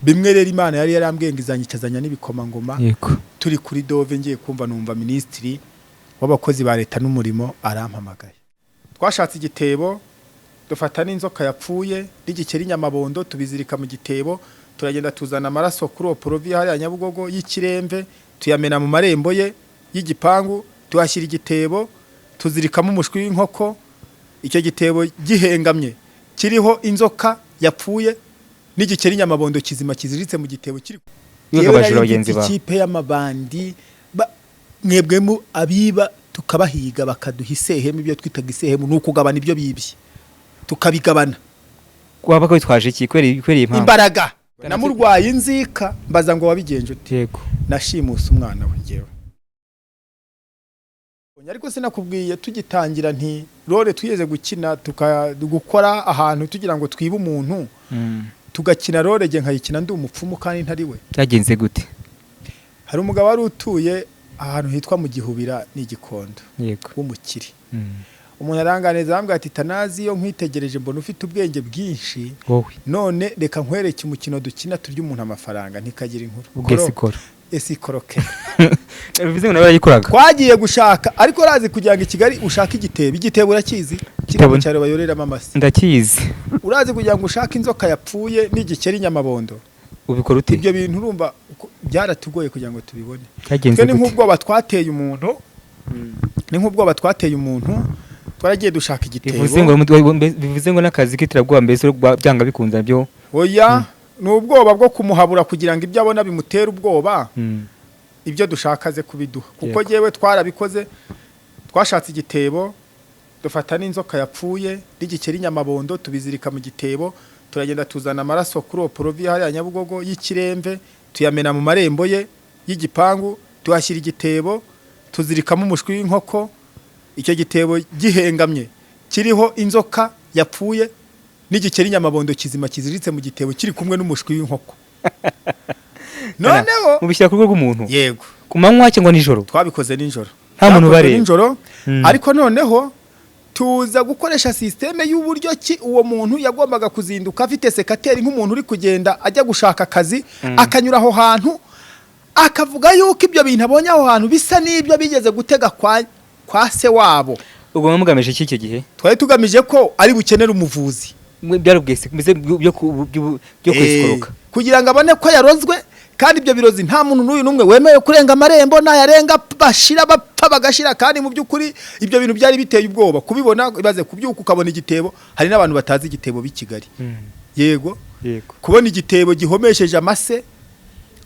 Bimwe rero Imana yari yarambwiye ngo izanyicazanya n'ibikomangoma. Turi kuri Dove, ngiye kumva numva minisitiri w'abakozi ba leta n'umurimo arampamagaye. Twashatse igitebo, dufata n'inzoka yapfuye n'igikeri nyamabondo, tubizirika mu gitebo, turagenda tuzana amaraso kuri oporovi hariya Nyabugogo y'ikiremve, tuyamena mu marembo ye y'igipangu, tuhashyira igitebo, tuzirikamo umushwi w'inkoko. Icyo gitebo gihengamye kiriho inzoka yapfuye n'igikeri nyamabondo kizima kiziritse mu gitebo kiri. Wibuka Yewe, abajura nari bagenzi mfite bawe. Ikipe y'amabandi mwebwe mu abiba tukabahiga, bakaduha isehemu. Ibyo twitaga isehemu ni ukugabana ibyo bibye, tukabigabana. Waba witwaje iki kubera iyi mpamvu? Imbaraga. Namurwaye inzika, mbaza ngo wabigenje ute? Nashimuse umwana we ngewe. Ariko sinakubwiye tugitangira nti role twigeze gukina, gukora ahantu tugira ngo twibe umuntu, tugakina role, nge nkayikina ndi umupfumu kandi ntari we? Byagenze gute? Hari umugabo wari utuye ahantu hitwa mu Gihubira n'Igikondo, w'umukire. Umuntu aranganiza, arambwira ati: "Tanazi, iyo nkwitegereje mbona ufite ubwenge bwinshi." Wowe? "None reka nkwereke umukino dukina turya umuntu amafaranga." Ntikagira inkuru. Ubwesikoro. Esikoroke. Bivuze ngo nawe yarayikoraga. Twagiye gushaka, ariko urazi kugira ngo i Kigali ushake igitebo, igitebo urakizi, kiri mu Igitebo- cyaro bayoreramo amase? Ndakizi. Urazi kugira ngo ushake inzoka yapfuye n'igikeri nyamabondo? Ubikora ute? Ibyo bintu urumva byaratugoye kugira ngo tubibone. Byagenze Twe ni gute? nk'ubwoba twateye umuntu, ni nk'ubwoba twateye umuntu. Twaragiye dushaka igitebo. Bivuze ngo n'akazi k'iterabwoba mbese byanga bikunze nabyo? Oya, ni ubwoba bwo kumuhabura kugira ngo ibyo abona bimutere ubwoba, ibyo dushaka aze kubiduha. Kuko yewe twarabikoze, twashatse igitebo, dufata n'inzoka yapfuye n'igikeri nyamabondo, tubizirika mu gitebo, turagenda tuzana amaraso kuri oporovi hariya Nyabugogo y'ikiremve, tuyamena mu marembo ye y'igipangu, tuhashyira igitebo, tuzirikamo umushwi w'inkoko. Icyo gitebo gihengamye kiriho inzoka yapfuye n'igikeri nyamabondo kizima kiziritse mu gitebo kiri kumwe n'umushwi w'inkoko. Noneho Mubishyira ku rugo rw'umuntu? Yego. Ku manywa cyangwa nijoro? Twabikoze nijoro. Nta muntu Byakozwe ubareba? Nijoro. Ariko noneho tuza gukoresha système y'uburyo ki uwo muntu yagombaga kuzinduka afite sécateur, nk'umuntu uri kugenda ajya gushaka akazi, akanyura aho hantu, akavuga yuko ibyo bintu abonye aho hantu bisa n'ibyo bigeze gutega kwa se wabo. Ubwo muba mugamije iki icyo gihe? Twari tugamije ko ari bukenere umuvuzi. Mwe byari ubwese mbese byo kwesikoroka? Kugira ngo abone ko yarozwe, kandi ibyo birozi nta muntu n'uyu n'umwe wemewe kurenga amarembo, nayarenga bashira bapfa bagashira. Kandi mu by'ukuri ibyo bintu byari biteye ubwoba kubibona. Ibaze kubyuka ukabona igitebo. Hari n'abantu batazi igitebo b'i Kigali. Yego. Kubona igitebo gihomesheje amase,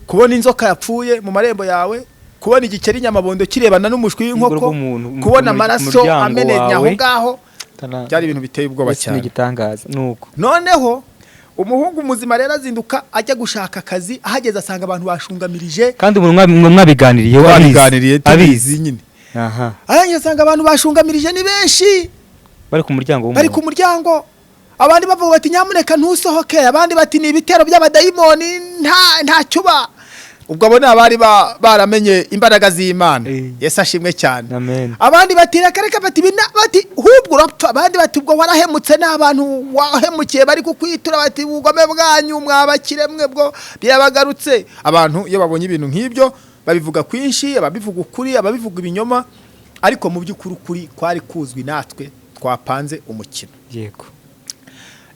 kubona inzoka yapfuye mu marembo yawe, kubona igikeri nyamabondo kirebana n'umushwi w'inkoko, rw'umuntu, kubona mu amaraso muryango amenenye aho wawe. ngaho, byari ibintu biteye ubwoba Ese ni cyane. igitangaza nuko. Noneho umuhungu muzima rero azinduka ajya gushaka akazi, ahageze asanga abantu bashungamirije. Kandi umuntu mwabiganiriye we abizi? Twabiganiriye. Abizi. Tubizi nyine. Arangije asanga abantu bashungamirije ni benshi. Bari ku muryango Bari ku w'umuntu. muryango, abandi bavuga bati: "Nyamuneka ntusohoke", abandi bati: "Ni ibitero by'abadayimoni, ntacyo uba." Ubwo abo ni abari baramenye imbaraga z'Imana. Yesu ashimwe cyane. Amen. Abandi bati: "Reka reka", bati: Bati hubwo urapfa", abandi bati: "Ubwo warahemutse, n'abantu wahemukiye bari kukwitura", bati: "Ubugome bwanyu mwabakire mwe bwo birabagarutse." Abantu iyo babonye ibintu nk'ibyo babivuga kwinshi, ababivuga ukuri, ababivuga ibinyoma, ariko mu by'ukuri ukuri kwari kuzwi natwe twapanze umukino.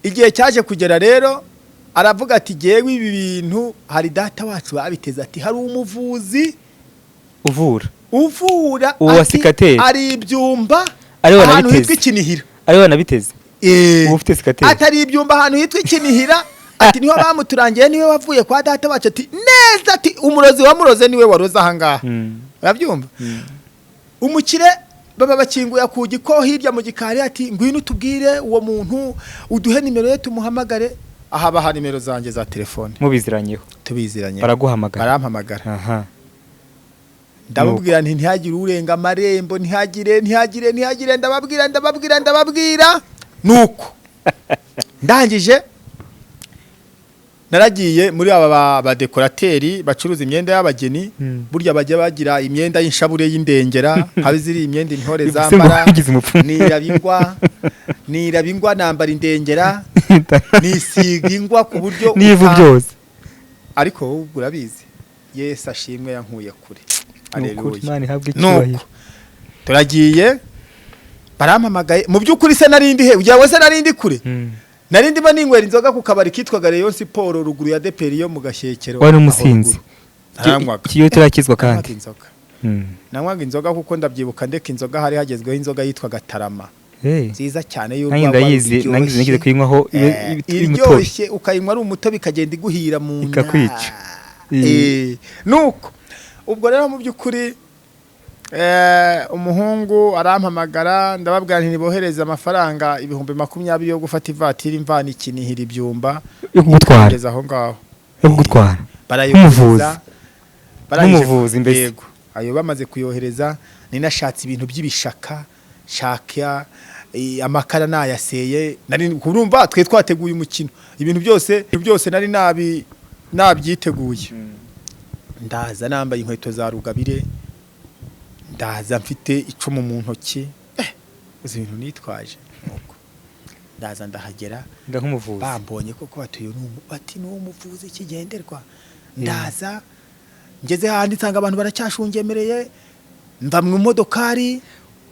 Igihe cyaje kugera rero aravuga ati: "Jyewe ibi bintu hari data wacu babiteze", ati: "Hari umuvuzi Uvura. uvura", Uwo wa ati, sécateur. "Ari ibyumba Ariwe ahantu wanabiteze. hitwa Ikinihira." Ariwe wanabiteze? Uba ufite sécateur. Atari ibyumba ahantu hitwa Ikinihira, ati niho bamuturangiye, niwe wavuye kwa data wacu, ati neza, ati umurozi wamuroze niwe waroze ahangaha. Urabyumva, umukire baba bakinguye akugi ko hirya mu gikari, ati: "Ngwino utubwire uwo muntu, uduhe nimero ye tumuhamagare." Aha baha nimero zanjye za telefone. Mubiziranyeho? Tubiziranye. Baraguhamagara? Barampamagara. Ndababwira nti: "Ntihagire urenga amarembo, ntihagire, ntihagire, ntihagire." Ndababwira, ndababwira, ndababwira. Nuko ndangije naragiye muri aba badécorateur bacuruza imyenda y'abageni. Burya bajya bagira imyenda y'inshabure y'indengera, haba iziri imyenda intore Bivuze ngo zambara. wigize umupfumu. Niraba ingwa, niraba ingwa, nambara indengera, nisiga ingwa ku buryo N'ivu byose. Ariko wowe ubwo urabizi, Yesu ashimwe, yankuye kure. Ni ukuri. Haleluya. Imana ihabwe icyubahiro. Nuko turagiye, barampamagaye. Mu by'ukuri se narindi he? Ugira ngo se narindi kure? Nari ndimo ninywera inzoga ku kabari kitwaga Rayon Sport, ruguru ya Deperi yo mu Gashyekero. Wari Aho umusinzi. ruguru. Naranywaga. Kiyo turakizwa Nanywaga kandi. inzoga. Nanywaga inzoga kuko ndabyibuka, ndeka inzoga, hari hagezweho inzoga yitwaga Tarama, nziza cyane, Nanjye y'urwagwa ndayizi, ruryoshye. nanjye nigeze kuyinywaho imitobe. Iryoshye, ukayinywa ari umutobe, ikagenda iguhira mu nda. Ikakwica. Nuko ubwo rero mu by'ukuri umuhungu arampamagara, ndababwira nti nibohereze amafaranga 20,000 yo gufata ivatiri imvana ikinihira ibyumba Yo kugutwara. Kugeza aho ngaho. Yo kugutwara. Barayohereza. Nk'umuvuzi. Barangije- Nk'umuvuzi mbese. Yego, ayo bamaze kuyohereza, ninashatse ibintu by'ibishaka, shaka amakara nayaseye, nari kurumva twe twateguye umukino, ibintu byose, ibintu byose nari nabyiteguye. Ndaza nambaye inkweto za rugabire, ndaza mfite icumu mu ntoki, uzi ibintu nitwaje. Nuko ndaza ndahagera. Nda nk'umuvuzi. Bambonye koko batuye bati ni umuvuzi kigenderwa. Ndaza ngeze handi nsanga abantu baracyashungemereye, mva mu modokari.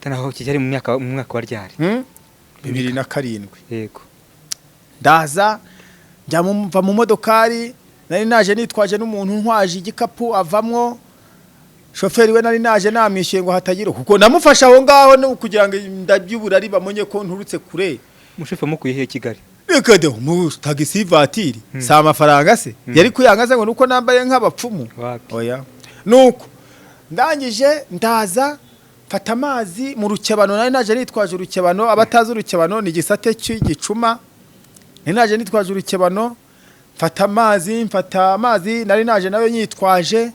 Tanaho cyari mu mwaka wa ryari? 2007. Yego. Ndaza njya mva mu modokari, nari naje nitwaje n'umuntu ntwaje igikapu, avamwo shoferi we nari naje namwishyuye ngo hatagira, kuko namufashe aho ngaho no kugira ngo ndabyubura ari bamonye ko nturutse kure. Umushoferi mukuye he Kigali? Reka de, mu tagisi vatiri si amafaranga se yari kuyangaza ngo nuko nambaye nk'abapfumu? Wapi. Oya. Nuko ndangije ndaza mfata amazi mu rukebano, nari naje nitwaje urukebano. Abatazi urukebano, ni igisate cy'igicuma. Nari naje nitwaje urukebano, mfata amazi nari naje nayo nyitwaje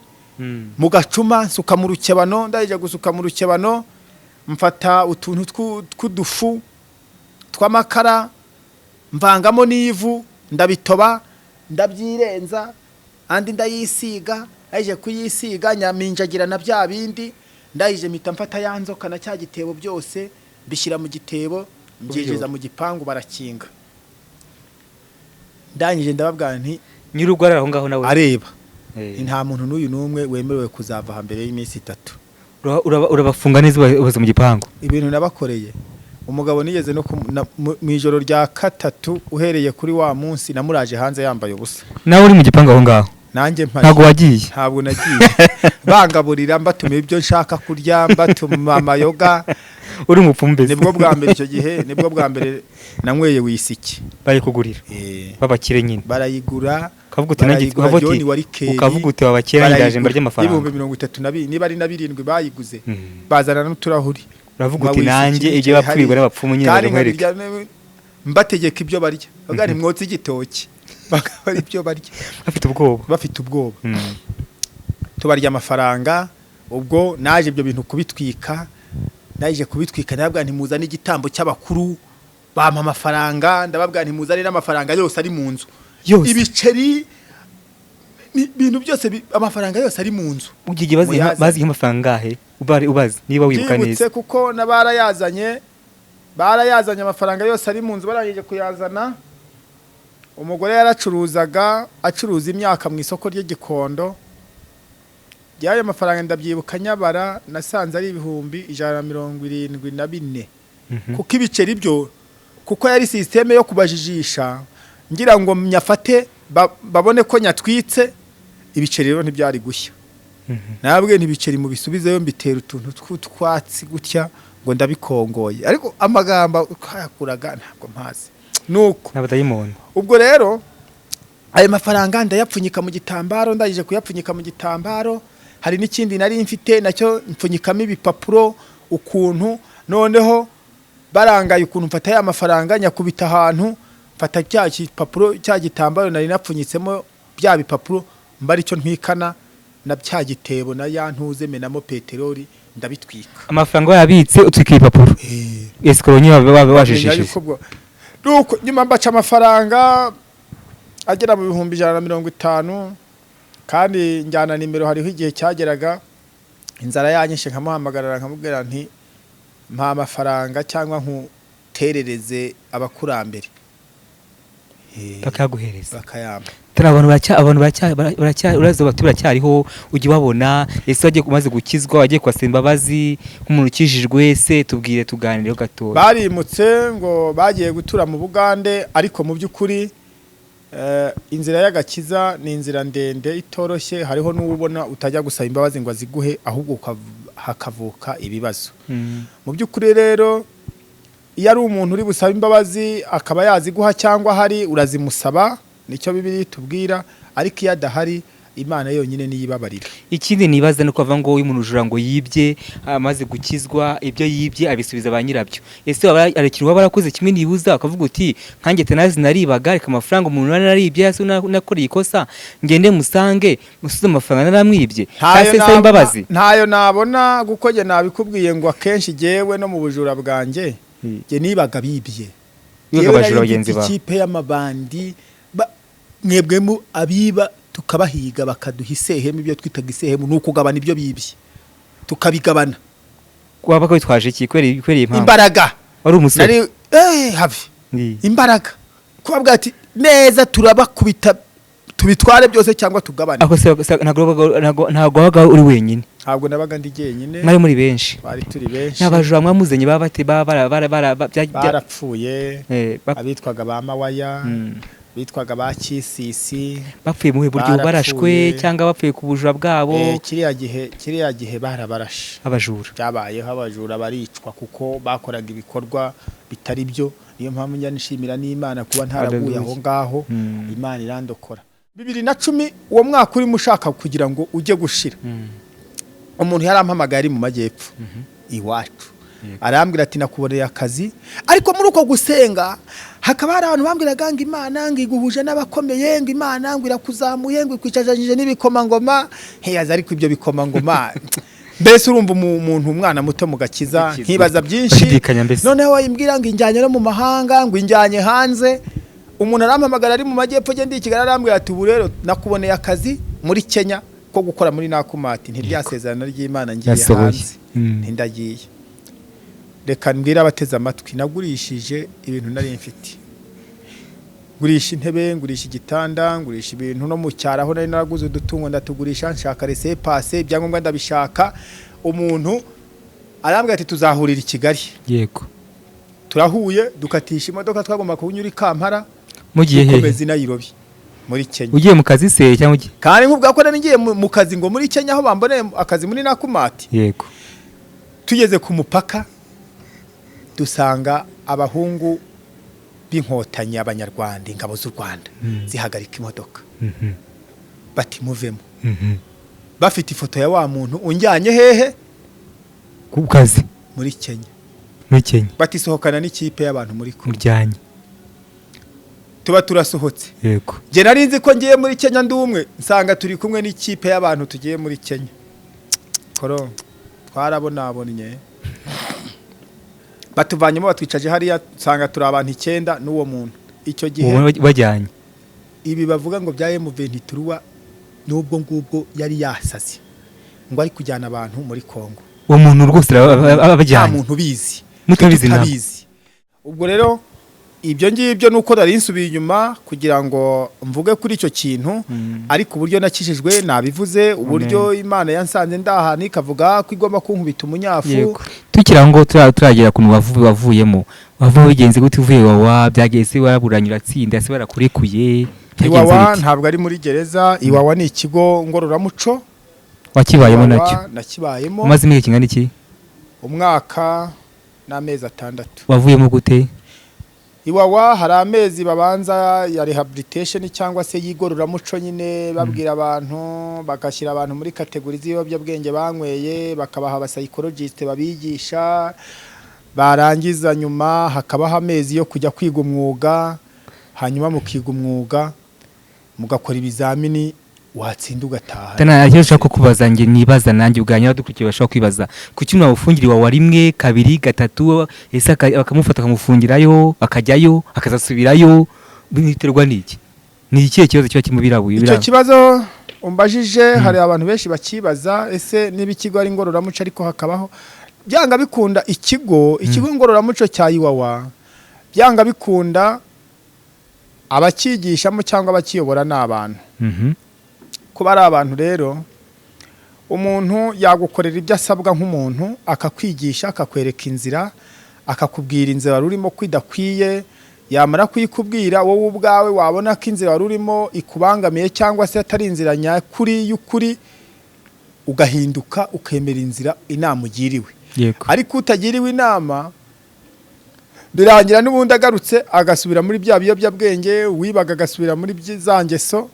mu gacuma, nsuka mu rukebano. Ndangije gusuka mu rukebano, mfata utuntu tw'udufu tw'amakara, mvangamo n'ivu, ndabitoba, ndabyirenza, andi ndayisiga. Ndangije kuyisiga, nyaminjagira na bya bindi. Ndangije mpita mfata ya nzoka na cya gitebo, byose mbishyira mu gitebo, mbyinjiza mu gipangu, barakinga. Ndangije ndababwira nti Nyir'urugo ari aho ngaho nawe? Areba. Nta muntu n'uyu n'umwe wemerewe kuzava aha mbere y'iminsi 3. Urabafunga neza, ubaza mu gipangu. Ibintu nabakoreye umugabo, nigeze no mu ijoro rya katatu uhereye kuri wa munsi, namuraje hanze yambaye ubusa. Nawe uri mu gipangu aho ngaho? Nanjye mpari. Ntabwo wagiye? Ntabwo nagiye. Bangaburira, mbatuma ibyo nshaka kurya, mbatuma amayoga. Uri umupfumu mbese. Nibwo bwa mbere, icyo gihe nibwo bwa mbere nanyweye wisiki. Bayikugurira? Babakire nyine. Barayigura. Ukavuga uti nanjye Barayigura. ukavuga uti John wa rikeri. Ukavuga uti babakire, nanjye ndaje mbarye amafaranga. 32,000 niba ari na birindwi bayiguze. Bazana n'uturahuri. Uravuga Nywa uti wisiki nanjye nicaye ibyo bapfuye hariya. n'abapfumu nyine Kandi ndaje nkwereke. nkabirya, mbategeka ibyo barya, bavuga nti mwotse igitoki, bakaba ari ibyo barya. Bafite ubwoba. Bafite ubwoba. Tubarya amafaranga. Ubwo naje ibyo bintu kubitwika, naje kubitwika, ndababwira nti muzane igitambo cy'abakuru, bampa amafaranga. Ndababwira nti muzane n'amafaranga yose ari mu nzu. Yose. Ibiceri ibintu byose, amafaranga yose ari mu nzu. Ugiye bazi Muyazane. bazi nk'amafaranga angahe? Ubazi niba wibuka Byibutse neza. Kuko n'abarayazanye, barayazanye amafaranga yose ari mu nzu. Barangije kuyazana, umugore yaracuruzaga, acuruza imyaka mu isoko ry'Igikondo. Y'ayo mafaranga ndabyibuka nyabara, nasanze ari 174,000. Kuko ibiceri byo, kuko yari système yo kubajijisha, ngira ngo nyafate babone ko nyatwitse. Ibiceri rero ntibyari gushya. Nabwe ntibiceri mubisubizeyo, mbitera utuntu tw'utwatsi gutya ngo ndabikongoye, ariko amagambo twayakuraga ntabwo mpazi. Nuko N'abadayimoni. ubwo rero ayo mafaranga ndayapfunyika mu gitambaro. Ndangije kuyapfunyika mu gitambaro, hari n'ikindi nari mfite nacyo mpfunyikamo ibipapuro ukuntu. Noneho barangaye ukuntu, mfata ya mafaranga nyakubita ahantu, mfata cya gipapuro, cya gitambaro nari napfunyitsemo bya bipapuro, mba aricyo ntwikana na cya gitebo na ya ntuze, menamo peteroli, ndabitwika. Amafaranga wayabitse, utwika ibipapuro, escroc nyine waba Menya wajijishije. yuko nuko nyuma mbaca amafaranga agera mu 150,000, kandi njyana nimero. Hariho igihe cyageraga inzara yanyishe, nkamuhamagarara nkamubwira nti mpa amafaranga cyangwa nkuterereze abakurambere. Bakayaguhereza? Bakayampa. Tari abantu baracya, abantu baracya, baracya uraza batu baracyariho, ujya ubabona? Ese wagiye umaze gukizwa, wagiye kubasaba imbabazi nk'umuntu ukijijwe? Se tubwire, tuganireho gatoya. Barimutse ngo bagiye gutura mu Bugande, ariko mu by'ukuri inzira y'agakiza ni inzira ndende itoroshye. Hariho n'ubona utajya gusaba imbabazi ngo aziguhe, ahubwo hakavuka ibibazo. Mu by'ukuri rero, iyo ari umuntu uri busabe imbabazi akaba yaziguha cyangwa ahari, urazimusaba, nicyo Bibiliya itubwira. Ariko iyo adahari, Imana yonyine niyo ibabarira. Ikindi nibaza ni uko bavuga ngo iyo umuntu ujura ngo yibye amaze gukizwa, ibyo yibye abisubiza ba nyirabyo. Ese waba hari ikintu waba warakoze kimwe nibuza ukavuga uti: "Nkanjye Tenazi naribaga, reka amafaranga umuntu nari naribye, se nakoreye ikosa, ngende musange musubize amafaranga naramwibye," cyangwa se nsaba imbabazi? Ntayo nabona, kuko njye nabikubwiye ngo akenshi jyewe no mu bujura bwanjye, njye nibaga bibye. Wibaga Jyewe abajura nari bagenzi mfite bawe. ikipe y'amabandi, mwebwe mu abiba tukabahiga, bakaduha isehemu. Ibyo twitaga isehemu ni ukugabana ibyo bibye, tukabigabana. Waba witwaje iki kubera iyi mpamvu? Imbaraga. Wari umusore? Nari have imbaraga kubabwira ati: "Neza turabakubita tubitware byose cyangwa tugabane." Ako se ntabwo wabaga uri wenyine? Ntabwo nabaga ndi jyenyine. Mwari muri benshi? Twari turi benshi. N'abajura mwamuzanye baba bate baba bara bara bara Barapfuye. Abitwaga ba Mawaya, bitwaga ba Kisisi. Bapfuye mu buryo Barapfuye. barashwe cyangwa bapfuye ku bujura bwabo? Kiriya gihe barabarashe. Abajura. Byabayeho, abajura baricwa kuko bakoraga ibikorwa bitari byo. Niyo mpamvu njya nishimira n'Imana kuba ntaraguye Hallelujah. aho ngaho. Imana irandokora 2010, uwo mwaka urimo ushaka kugira ngo ujye gushira. Umuntu yarampamagaye ari mu majyepfo iwacu, arambwira ati: "Nakuboneye akazi." Ariko muri uko gusenga hakaba hari abantu bambwiraga ngo Imana ngo iguhuje n'abakomeye, ngo Imana ngo irakuzamuye, ngo ikwicajanyije n'ibikomangoma. Nkibaza, ariko ibyo bikomangoma mbese, urumva umuntu umwana muto mu gakiza, Gukizwa. nkibaza byinshi. Bashidikanya mbese. Noneho wayimbwira ngo injyanye no mu mahanga, ngo injyanye hanze. Umuntu arampamagara ari mu majyepfo, agenda i Kigali, arambwira ati: "Ubu rero nakuboneye akazi muri Kenya ko gukora muri Nakumatt." Ntiryasezerano ry'Imana, ngiye Yasohoye. hanze. Ntindagiye, reka mbwire abateze amatwi, nagurishije ibintu nari mfite: ngurisha intebe, ngurisha igitanda, ngurisha ibintu no mu cyaro aho nari naraguze udutungo ndatugurisha, nshaka laissez-passer, ibyangombwa ndabishaka. Umuntu arambwira ati: "Tuzahurira i Kigali." Turahuye, dukatisha imodoka, twagomba kunyura i Kampala, Mugiye hehe? dukomeza i Nairobi muri Kenya. Ugiye mu kazi se cyangwa ugiye? Kandi nkubwira ko nari ngiye mu kazi ngo muri Kenya, aho bamboneye akazi muri Nakumatt. Tugeze ku mupaka, dusanga abahungu b'Inkotanyi, Abanyarwanda, ingabo z'u Rwanda zihagarika imodoka, bati: "Muvemo." Bafite ifoto ya wa muntu unjyanye hehe? Ku kazi. Muri Kenya. Muri Kenya. Bati: "Sohokana n'ikipe y'abantu muri kumwe." Muryanye. Tuba turasohotse. Njye nari nzi ko ngiye muri Kenya ndi umwe, nsanga turi kumwe n'ikipe y'abantu tugiye muri Kenya. Koro twarabonabonye, batuvanyemo, batwicaje hariya, nsanga turi abantu 9 n'uwo muntu icyo gihe. Uwo bajyanye. Ibi bavuga ngo bya M23, n'ubwo ngubwo yari yasaze ngo ari kujyana abantu muri Kongo. Uwo muntu rwose Nta abajyanye? muntu ubizi. Mutabizi namwe? Tutabizi. Ubwo rero ibyo ngibyo nuko nari nsubiye inyuma kugira ngo mvuge kuri icyo kintu. Ariko uburyo nakijijwe nabivuze, uburyo Imana yansanze ndahana ikavuga ko igomba kunkubita umunyafu. Yego, tukiri aho ngo turagera ku wavuyemo, wavuye bigenze gute? Uvuye Iwawa byageze, waraburanye uratsinda, se barakurekuye, byagenze Iwawa bite? ntabwo ari muri gereza. Iwawa ni ikigo ngororamuco. Wakibayemo Iwawa nacyo? Nakibayemo. Umaze imyaka ingana iki? Umwaka n'amezi 6. Wavuyemo gute? Iwawa hari amezi babanza ya rehabilitation cyangwa se y'igororamuco nyine, babwira abantu, bagashyira abantu muri catégorie z'ibiyobyabwenge banyweye, bakabaha abapsychologiste babigisha. Barangiza nyuma hakabaho amezi yo kujya kwiga umwuga, hanyuma mukiga umwuga, mugakora ibizamini, watsinda ugataha. Tana icyo nshaka kukubaza, njye nibaza nanjye ubwanjye, abadukurikiye bashobora kwibaza: kuki umuntu wamufungira Iwawa rimwe, kabiri, gatatu, ese bakamufata bakamufungirayo, akajyayo, akazasubirayo, biterwa n'iki? Ni ikihe kibazo kiba kimubirabuye? Icyo kibazo umbajije hari abantu benshi bakibaza. Ese niba ikigo ari ngororamuco, ariko hakabaho byanga bikunda ikigo ngororamuco cya Iwawa, byanga bikunda Abacyigishamo cyangwa abakiyobora ni abantu. Kuba ari abantu rero, umuntu yagukorera ibyo asabwa nk'umuntu, akakwigisha, akakwereka inzira, akakubwira inzira wari urimo ko idakwiye. Yamara kuyikubwira, wowe ubwawe wabona ko inzira wari urimo ikubangamiye cyangwa se atari inzira nyakuri y'ukuri, ugahinduka, ukemera inzira inama ugiriwe. Ariko utagiriwe inama, birangira n'ubundi agarutse agasubira muri bya biyobyabwenge, wibaga agasubira muri za ngeso,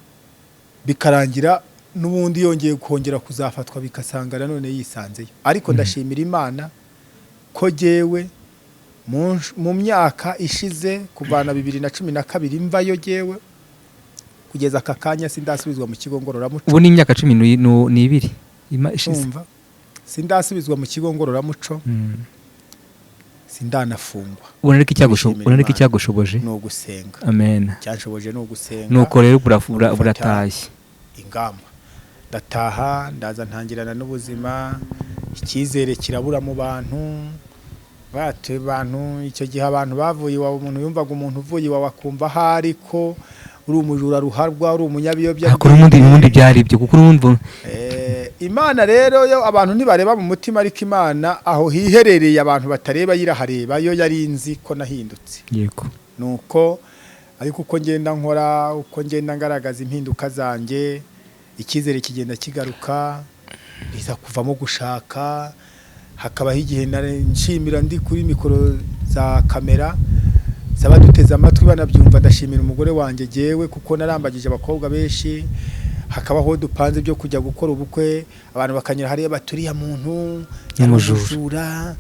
bikarangira n'ubundi yongeye kongera kuzafatwa, bigasanga nanone yisanzeyo. Ariko ndashimira Imana ko jyewe mu myaka ishize, kuvana 2012 mvayo, jyewe kugeza aka kanya sindasubizwa mu kigo ngororamuco. Ubu ni imyaka 12 ishize. Umva, sindasubizwa mu kigo ngororamuco, sindanafungwa. Ubona ariko Ndabishimira ubona ariko Imana. icyagushoboje Ni ugusenga. Amen. Cyanshoboje ni ugusenga. Nuko rero Gufata buratashye. ingamba, ndataha, ndaza ntangirana n'ubuzima. Icyizere kirabura mu bantu, batuye abantu. Icyo gihe abantu bavuye iwawe, umuntu yumvaga umuntu uvuye iwawe akumva ahari ko uri umujura ruharwa, uri umunyabiyobyabwenge. Ariko n'ubundi byari ibyo, kuko n'ubundi Imana rero yo, abantu ntibareba mu mutima, ariko Imana aho hiherereye abantu batareba yirahareba, yo yari inzi ko nahindutse. Nuko ariko uko ngenda nkora, uko ngenda ngaragaza impinduka zanjye, icyizere kigenda kigaruka, biza kuvamo gushaka. Hakabaho igihe nshimira ndi kuri mikoro za kamera z'abaduteze amatwi banabyumva, ndashimira umugore wanjye jyewe, kuko narambagije abakobwa benshi, hakabaho dupanze byo kujya gukora ubukwe, abantu bakanyura hariya baturiya muntu yari Umujura. umujura,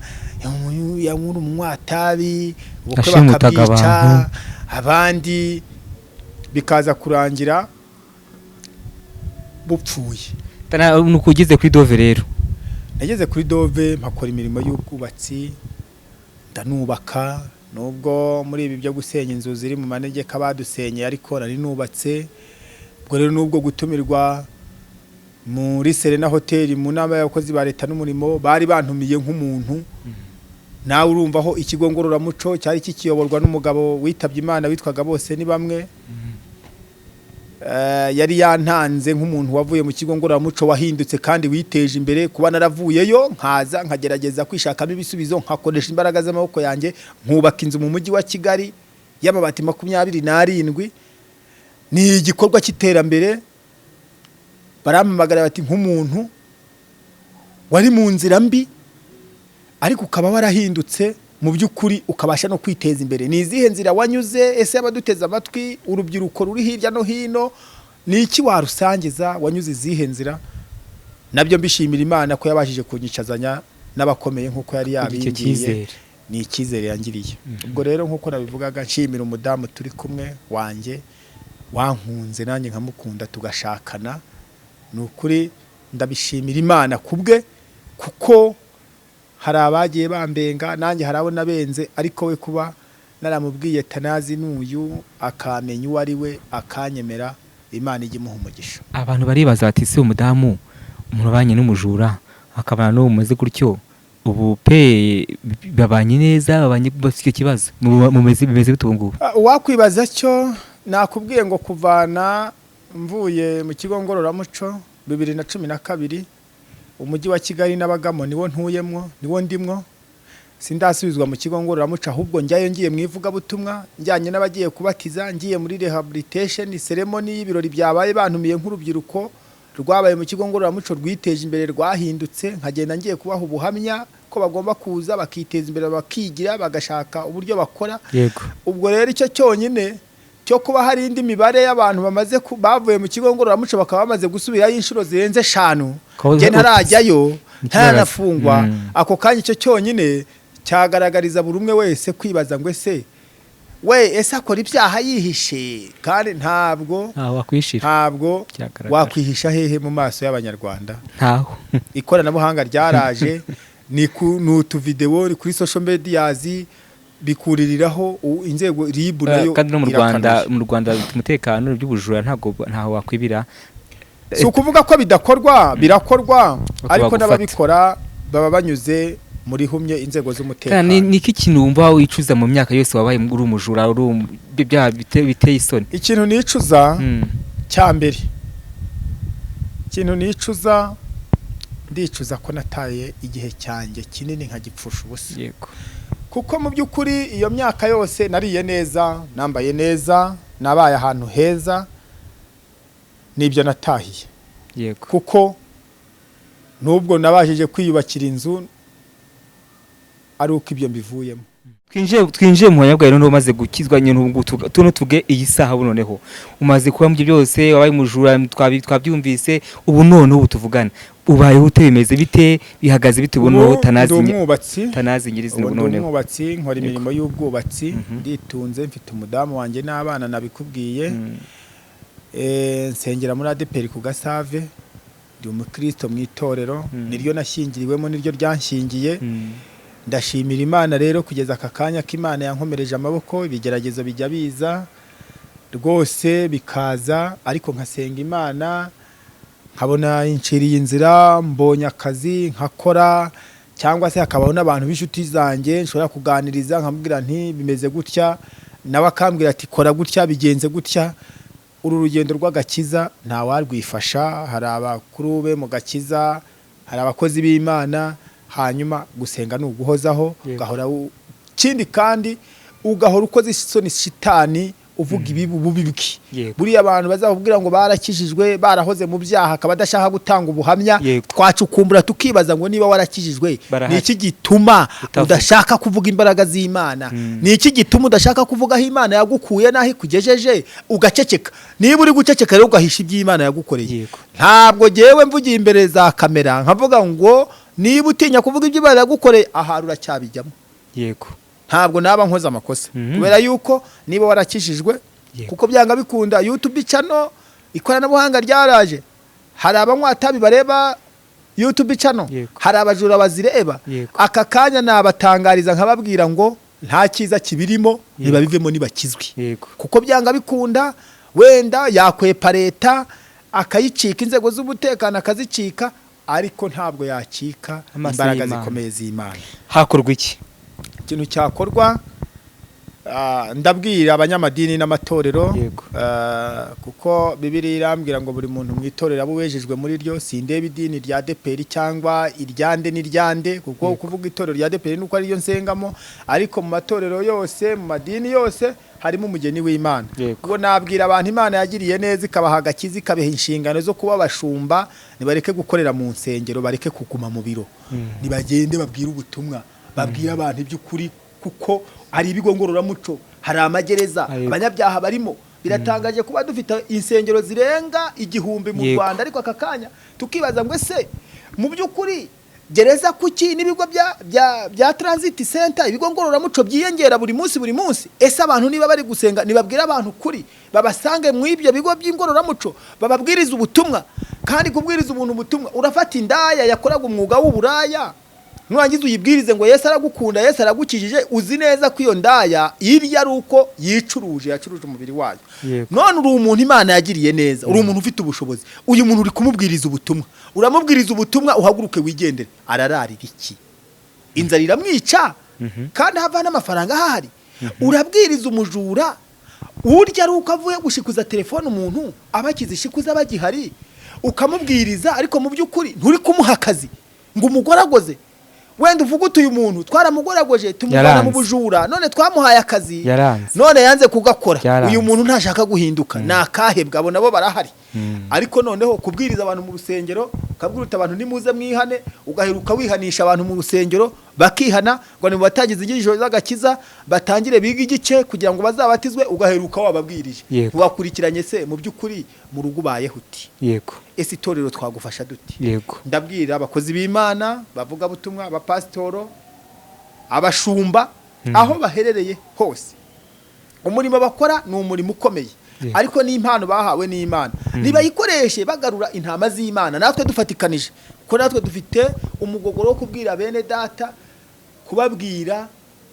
yari umunywa-tabi, ubukwe Yashimutaga bakabwica abantu. Abandi bikaza kurangira bupfuye. Nuko ugeze kuri Dove rero. Nageze kuri Dove, mpakora imirimo y'ubwubatsi, ndanubaka, nubwo muri ibi byo gusenya inzu ziri mu manegeka badusenyeye, ariko nari nubatse. Ubwo rero nubwo gutumirwa muri Serena Hoteli mu nama y'abakozi ba leta n'umurimo, bari bantumiye nk'umuntu. Nawe urumva aho ikigo ngororamuco cyari kikiyoborwa n'umugabo witabye Imana witwaga bose ni bamwe. Yari yantanze nk'umuntu wavuye mu kigo ngororamuco wahindutse kandi witeje imbere. Kuba naravuyeyo nkaza nkagerageza kwishakamo ibisubizo, nkakoresha imbaraga z'amaboko yanjye, nkubaka inzu mu mujyi wa Kigali y'amabati 27, ni igikorwa cy'iterambere. Barampamagara bati: "Nk'umuntu wari mu nzira mbi ariko ukaba warahindutse mu by'ukuri, ukabasha no kwiteza imbere, ni izihe nzira wanyuze? Ese abaduteze amatwi, urubyiruko ruri hirya no hino, ni iki warusangiza? Wanyuze izihe nzira?" Nabyo mbishimira Imana ko yabashije kunyicazanya n'abakomeye nk'uko yari Icyo yabimbwiye. cyizere. Ni icyizere yangiriye. Ubwo rero nk'uko nabivugaga, nshimira umudamu turi kumwe wanjye, wankunze nanjye nkamukunda, tugashakana. Ni ukuri ndabishimira Imana kubwe, kuko hari abagiye bambenga, nanjye hari abo nabenze, ariko we kuba naramubwiye Tanazi n'uyu, akamenya uwo ari we, akanyemera, Imana ijya imuha umugisha. Abantu baribaza bati: "Si umudamu, umuntu ubanye n'umujura, akabana n'uwo mumeze gutyo, ubu pe babanye neza, babanye bafite icyo kibazo, mumeze bimeze bite ubu ngubu?" Uwakwibaza cyo, nakubwiye ngo kuvana mvuye mu kigo ngororamuco 2012, umujyi wa Kigali n'abagamo niwo ntuyemwo, niwo ndimwo. Sindasubizwa mu kigo ngororamuco, ahubwo njyayo ngiye mu ivugabutumwa, njyanye n'abagiye kubatiza, ngiye muri rehabilitation ceremony y'ibirori byabaye, bantumiye nk'urubyiruko rwabaye mu kigo ngororamuco rwiteje imbere, rwahindutse, nkagenda ngiye kubaha ubuhamya ko bagomba kuza bakiteza imbere, bakigira, bagashaka uburyo bakora. Ubwo rero icyo cyonyine cyo kuba hari indi mibare y'abantu bamaze bavuye mu kigo ngororamuco bakaba bamaze gusubirayo inshuro zirenze eshanu, njye ntarajyayo, ntaranafungwa, ako kanya icyo cyonyine cyagaragariza buri umwe wese kwibaza ngo: "Ese we, ese akora ibyaha yihishe?" Kandi ntabwo Ntaho wakwishira. Ntabwo Cyagaragara. wakwihisha hehe mu maso y'Abanyarwanda? Ntaho. Ikoranabuhanga ryaraje, ni utuvidewo, ni kuri social medias bikuririraho, inzego RIB nayo Kandi no mu Rwanda, irakanuye. mu Rwanda umutekano by'ubujura ntabwo, ntaho wakwibira. Si ukuvuga ko bidakorwa, birakorwa, ariko bagufata. n'ababikora baba banyuze Murihumye inzego Kandi z'umutekano. ni iki kintu wumva wicuza mu myaka yose wabaye uri umujura, uri ibyaha biteye isoni? Ikintu nicuza cya mbere, ikintu nicuza, ndicuza ko nataye igihe cyanjye kinini nkagipfusha ubusa. Kuko mu by'ukuri iyo myaka yose nariye neza, nambaye neza, nabaye ahantu heza, nibyo natahiye. Kuko nubwo nabashije kwiyubakira inzu ari uko ibyo mbivuyemo. Twinjiye mu banyabwayi noneho umaze gukizwa nyine, ubu tuno tuge iyi saha, ubu noneho umaze kuba mu byo byose, wabaye umujura, twabyumvise, ubu none ubu tuvugana ubayeho ute, bimeze bite, bihagaze bite ubu noneho? Ubu ndi tanazi umwubatsi. Tanazi nyirizina Ubu ubu ndi noneho. umwubatsi, nkora imirimo y'ubwubatsi, nditunze, mfite umudamu wanjye n'abana, nabikubwiye. Nsengera muri ADEPR ku Gasave, ndi umukristo mu itorero, niryo nashyingiriwemo, niryo ryanshyingiye. Ndashimira Imana rero kugeza aka kanya ko Imana yankomereje amaboko. Ibigeragezo bijya biza rwose bikaza, ariko nkasenga Imana nkabona inciriye inzira, mbonye akazi nkakora, cyangwa se hakabaho n'abantu b'inshuti zanjye nshobora kuganiriza nkamubwira nti bimeze gutya, nawe akambwira ati kora gutya, bigenze gutya. Uru rugendo rw'agakiza ntawarwifasha, hari abakuru be mu gakiza, hari abakozi b'Imana. Hanyuma gusenga ni uguhozaho, ugahora ikindi kandi ugahora ukoze isoni shitani, uvuga ibibi, ububi bwe. Buriya abantu bazakubwira ngo barakijijwe barahoze mu byaha, akaba adashaka gutanga ubuhamya, twacukumbura tukibaza ngo niba warakijijwe, Barahari. ni iki gituma Utavuga. udashaka kuvuga imbaraga z'Imana? Ni iki gituma udashaka kuvuga aho Imana yagukuye n'aho ikugejeje, ugaceceka? Niba uri guceceka rero ugahisha iby'Imana yagukoreye, ntabwo jyewe mvugiye imbere za kamera nkavuga ngo niba utinya kuvuga ibyo Imana yagukoreye, ahari uracyabijyamo, ntabwo naba nkoze amakosa. Kubera yuko niba warakijijwe, kuko byanga bikunda YouTube channel, ikoranabuhanga ryaraje, hari abanywa tabi bareba YouTube channel, hari abajura bazireba. Aka kanya nabatangariza nkababwira ngo nta cyiza kibirimo, ntibabivemo nibakizwe. Kuko byanga bikunda wenda yakwepa leta akayicika, inzego z'umutekano akazicika, ariko ntabwo yacika Amaso imbaraga y'Imana. zikomeye z'Imana. Hakorwa iki? Ikintu cyakorwa, ndabwira abanyamadini n'amatorero, kuko Bibiliya irambwira ngo buri muntu mu itorero abo wejejwe muri ryo. Sindeba idini rya ADEPR cyangwa iryande n'iryande, kuko kuvuga itorero rya ADEPR nuko ariryo nsengamo, ariko mu matorero yose, mu madini yose harimo umugeni w'Imana. Ubwo nabwira abantu Imana yagiriye neza ikabaha agakiza, ikabaha inshingano zo kuba abashumba, nibareke gukorera mu nsengero, bareke kuguma mu biro, nibagende babwire ubutumwa, babwire abantu iby'ukuri, kuko hari ibigo ngororamuco, hari amagereza, abanyabyaha barimo. Biratangaje kuba dufite insengero zirenga 1000 mu Rwanda, ariko aka kanya tukibaza ngo ese mu by'ukuri gereza kuki n'ibigo bya transit center, ibigo ngororamuco byiyongera buri munsi buri munsi? Ese abantu niba bari gusenga, nibabwira abantu kuri babasange mu ibyo bigo by'ingororamuco, bababwiriza ubutumwa. Kandi kubwiriza umuntu ubutumwa, urafata indaya yakoraga umwuga w'uburaya, nurangiza uyibwirize ngo Yesu aragukunda, Yesu aragukijije, uzi neza ko iyo ndaya irya ari uko yicuruje, yacuruje umubiri wayo. None uri umuntu Imana yagiriye neza, uri umuntu ufite ubushobozi, uyu muntu uri kumubwiriza ubutumwa, uramubwiriza ubutumwa uhaguruke wigendere, arararira iki? Inzara iramwica kandi hava n'amafaranga ahari. Urabwiriza umujura urya ari uko avuye gushikuza telefone, umuntu abakize ishikuza bagihari, ukamubwiriza, ariko mu by'ukuri nturi kumuha akazi ngo umugoragoze. Wenda uvuga uti uyu muntu twaramugoragoje tumuvana mu Yaranze. bujura, none twamuhaye akazi, Yaranze. none yanze kugakora. Yaranze. Uyu muntu ntashaka guhinduka, ni akahebwe, abo nabo barahari. Ariko noneho kubwiriza abantu mu rusengero, ukabwira uti abantu nimuze mwihane, ugaheruka wihanisha abantu mu rusengero bakihana, ngo nibatangize inyigisho z'agakiza batangire bige igice kugira ngo bazabatizwe, ugaheruka wababwirije, wakurikiranye se mu by'ukuri mu rugo ubayeho uti? Ese itorero twagufasha duti? Ndabwira abakozi b'Imana, bavuga butumwa, abapasitoro, abashumba, aho baherereye hose, umurimo bakora ni umurimo ukomeye, ariko n'impano bahawe n'Imana nibayikoreshe bagarura intama z'Imana, natwe dufatikanije, kuko natwe dufite umugogoro wo kubwira bene data, kubabwira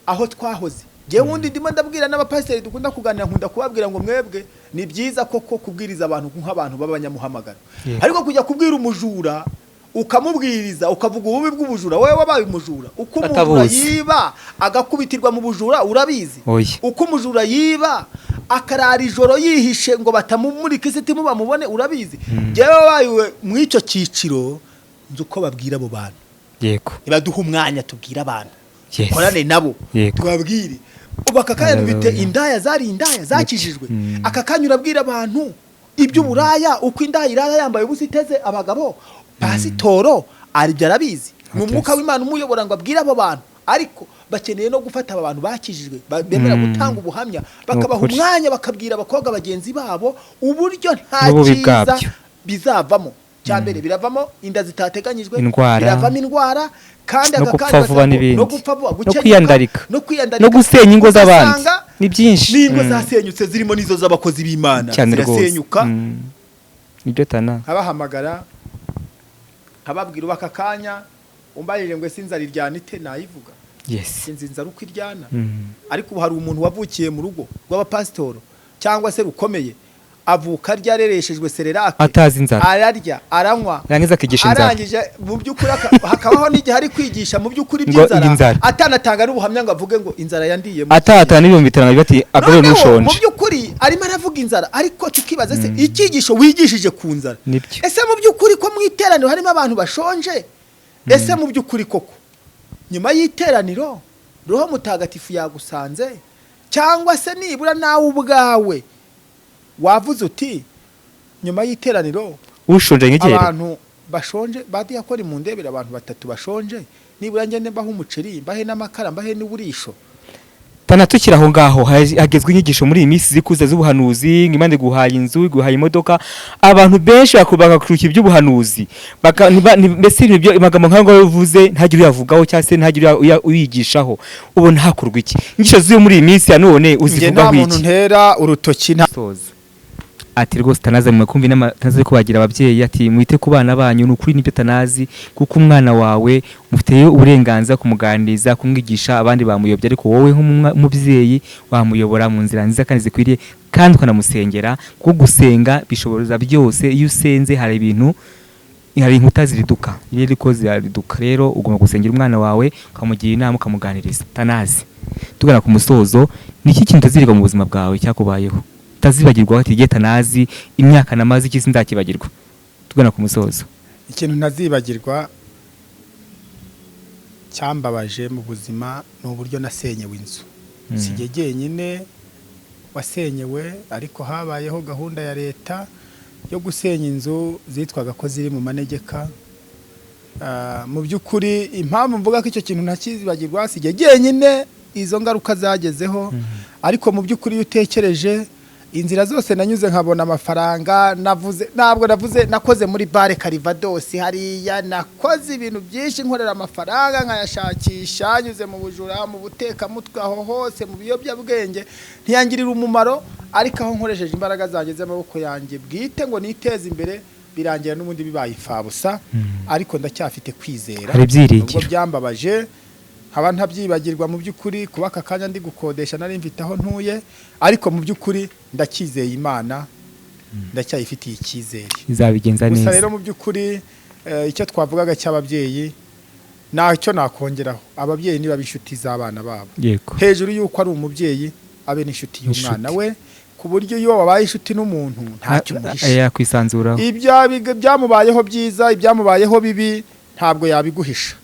aho twahoze. Njyewe wundi ndimo ndabwira n'abapasiteri dukunda kuganira, nkunda kubabwira ngo mwebwe ni byiza koko kubwiriza abantu nk'abantu b'abanyamuhamagaro, ariko kujya kubwira umujura Ukamubwiriza, ukavuga ububi bw'ubujura, wowe wabaye umujura. Uko umujura Atabuzi. yiba agakubitirwa mu bujura, urabizi? Oya. Uko umujura yiba akarara ijoro yihishe ngo batamumurika isitimu bamubone, urabizi? Njyewe wabaye mu icyo cyiciro, nzi uko babwira abo bantu. Nibaduha umwanya tubwire abantu, dukorane nabo, tubabwire. Ubu aka kanya dufite Hallelujah. indaya zari indaya zakijijwe. Aka kanya urabwira abantu iby'uburaya, uko indaya irara yambaye ubusa iteze abagabo. Pasitoro aribyo arabizi, ni umwuka w'Imana umuyobora ngo abwire abo bantu. Ariko bakeneye no gufata aba bantu bakijijwe, bemera gutanga ubuhamya, bakabaha Ukuri. umwanya bakabwira abakobwa bagenzi babo uburyo nta N'ububi cyiza bwabyo. bizavamo. Cya mbere, biravamo inda zitateganyijwe, Indwara. biravamo indwara, kandi No aka gupfa kanya vuba ugasanga n'ibindi. no gupfa vuba, No gukenyuka, kwiyandarika. no kwiyandarika, No gusenya ingo z'abandi. Ugasanga Ni byinshi. n'ingo zasenyutse, zirimo n'izo z'abakozi b'Imana Cyane rwose. zirasenyuka. Nibyo tana. Nkabahamagara, nkababwira. Ubu aka kanya umbarire ngo ese inzara iryana ite, nayivuga. Sinzi inzara uko iryana. Ariko ubu hari umuntu wavukiye mu rugo rw'abapasitoro cyangwa se rukomeye, avuka arya, arereshejwe Cerelac, Atazi inzara. ararya, aranywa, Yarangiza akigisha inzara. Arangije mu by'ukuri hakabaho n'igihe ari kwigisha mu by'ukuri Ngo by'inzara, inzara. atanatanga n'ubuhamya ngo avuge ngo inzara yandiye mu Atatana n'5,000 bati agarure Noneho, mu n'ushonje. by'ukuri arimo aravuga inzara, ariko tukibaza se icyigisho wigishije ku nzara, Nibyo. ese mu by'ukuri ko mu iteraniro harimo abantu bashonje, ese mu by'ukuri koko nyuma y'iteraniro Roho Mutagatifu yagusanze, cyangwa se nibura nawe ubwawe wavuze uti nyuma y'iteraniro Ushonje nkegere. abantu bashonje, ba diyakoni mu ndebere, abantu batatu bashonje, nibura ngende mbahe umuceri, mbahe n'amakara, mbahe n'uburisho? Tana, tukiri aho ngaho, hagezwe inyigisho muri iyi minsi zikuze z'ubuhanuzi, ngo Imana iguhaye inzu, iguhaye imodoka. Abantu benshi bagakurikira iby'ubuhanuzi. Mbese ibintu byo amagambo nk'ayo ngayo uvuze ntagire uyavugaho cyangwa se ntagire uyigishaho. Ubona hakorwa iki? Inyigisho ziri muri iyi minsi ya none Njye nta uzivugaho muntu iki? ntera urutoki, nta Soza. Ati rwose Tanazi mwe kumva inama Tanazi ko bagira ababyeyi, ati mwite ku bana banyu. Ni ukuri nibyo Tanazi, kuko umwana wawe mufite uburenganzira kumuganiriza, kumwigisha. Abandi bamuyobya, ariko wowe nk'umubyeyi wamuyobora mu nzira nziza kandi zikwiriye, kandi ukanamusengera, kuko gusenga bishoboza byose. Iyo usenze hari ibintu, hari inkuta ziriduka, iyo ariko zirariduka. Rero ugomba gusengera umwana wawe, ukamugira inama, ukamuganiriza. Tanazi, tugana ku musozo, ni iki kintu utazirwa mu buzima bwawe cyakubayeho utazibagirwa, ati igihe Tanazi, imyaka namaze iki sinzakibagirwa? Tugana ku musozo. Ikintu ntazibagirwa cyambabaje mu buzima ni uburyo nasenyewe inzu. Si jye jyenyine wasenyewe, ariko habayeho gahunda ya leta yo gusenya inzu zitwaga ko ziri mu manegeka. Mu by'ukuri impamvu mvuga ko icyo kintu ntakizibagirwa, si jye jyenyine izo ngaruka zagezeho, ariko mu by'ukuri iyo utekereje inzira zose nanyuze nkabona amafaranga, navuze ntabwo navuze, nakoze muri bare Karivadosi hariya, nakoze ibintu byinshi nkorera amafaranga nkayashakisha, nyuze mu bujura, mu butekamutwe, aho hose mu biyobyabwenge, ntiyangirira umumaro. Ariko aho nkoresheje imbaraga zanjye z'amaboko yanjye bwite ngo niteze imbere, birangira n'ubundi bibaye imfabusa. Ariko ndacyafite kwizera. Hari ibyiringiro. Nubwo byambabaje, nkaba ntabyibagirwa. Mu by'ukuri kuba aka kanya ndi gukodesha, nari mfite aho ntuye, ariko mu by'ukuri ndacyizeye Imana, ndacyayifitiye icyizere. Izabigenza Gusa neza. rero mu by'ukuri icyo twavugaga cy'ababyeyi ntacyo nakongeraho. Ababyeyi niba inshuti z'abana babo, hejuru y'uko ari umubyeyi, abe n'inshuti y'umwana Inshuti. we, ku buryo iyo wabaye inshuti n'umuntu ntacyo umuhisha. Yakwisanzuraho. Ibyamubayeho byiza, ibyamubayeho bibi, ntabwo yabiguhisha.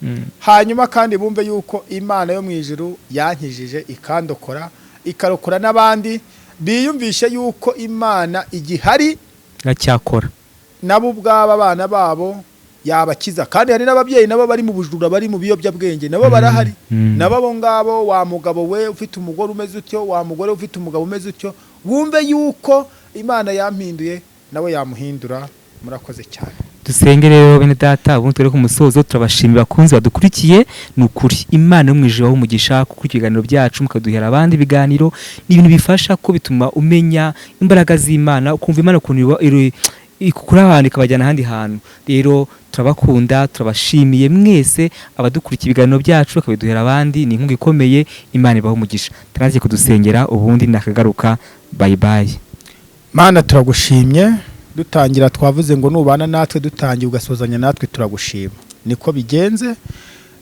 Hanyuma kandi bumve yuko Imana yo mu ijuru yankijije, ikandokora, ikarokora n'abandi, biyumvishe yuko Imana igihari Iracyakora. nabo ubwabo abana babo yabakiza. Kandi hari n'ababyeyi nabo bari mu bujura, bari mu biyobyabwenge, nabo barahari. Nabo abo ngabo, wa mugabo we ufite umugore umeze utyo, wa mugore ufite umugabo umeze utyo, wumve yuko Imana yampinduye nawe yamuhindura. Murakoze cyane. Dusenge rero bene data, ubundi turi ku musozo. Turabashimira bakunzi badukurikiye. Ni ukuri Imana yo mu ijuru ibahe umugisha kuko ibiganiro byacu mukaduhera abandi ibiganiro, ni ibintu bifasha ko bituma umenya imbaraga z'Imana, ukumva Imana ukuntu ikukura abantu ikabajyana ahandi hantu. Rero turabakunda, turabashimiye mwese abadukurikiye ibiganiro byacu bakabiduhera abandi, ni inkunga ikomeye. Imana ibahe umugisha. Tanagiye kudusengera, ubundi nakagaruka. Bye bye. Mana, turagushimye. Dutangira twavuze ngo nubana natwe dutangiye ugasozanya natwe turagushima. Niko bigenze.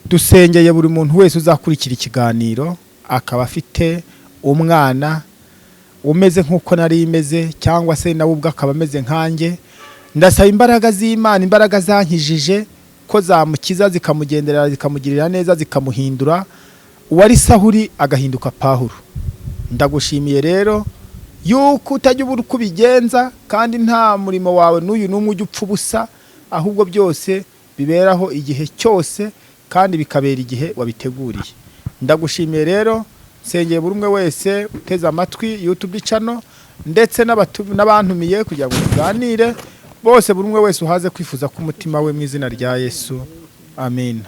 Dusengeye buri muntu wese uzakurikira ikiganiro akaba afite umwana umeze nk'uko nari imeze, cyangwa se nawe ubwe akaba ameze nkanjye. Ndasaba imbaraga z'Imana, imbaraga zankijije, ko zamukiza, zikamugenderera, zikamugirira neza, zikamuhindura uwari Sahuri agahinduka Pawulo. Ndagushimiye rero yuko utajya ubura uko ubigenza, kandi nta murimo wawe n'uyu n'umwe ujya upfa ubusa, ahubwo byose biberaho igihe cyose kandi bikabera igihe wabiteguriye. Ndagushimiye rero, nsengeye buri umwe wese uteze amatwi YouTube channel ndetse n'abantumiye kugira ngo tuganire bose, buri umwe wese uhaze kwifuza k'umutima we mu izina rya Yesu, amen.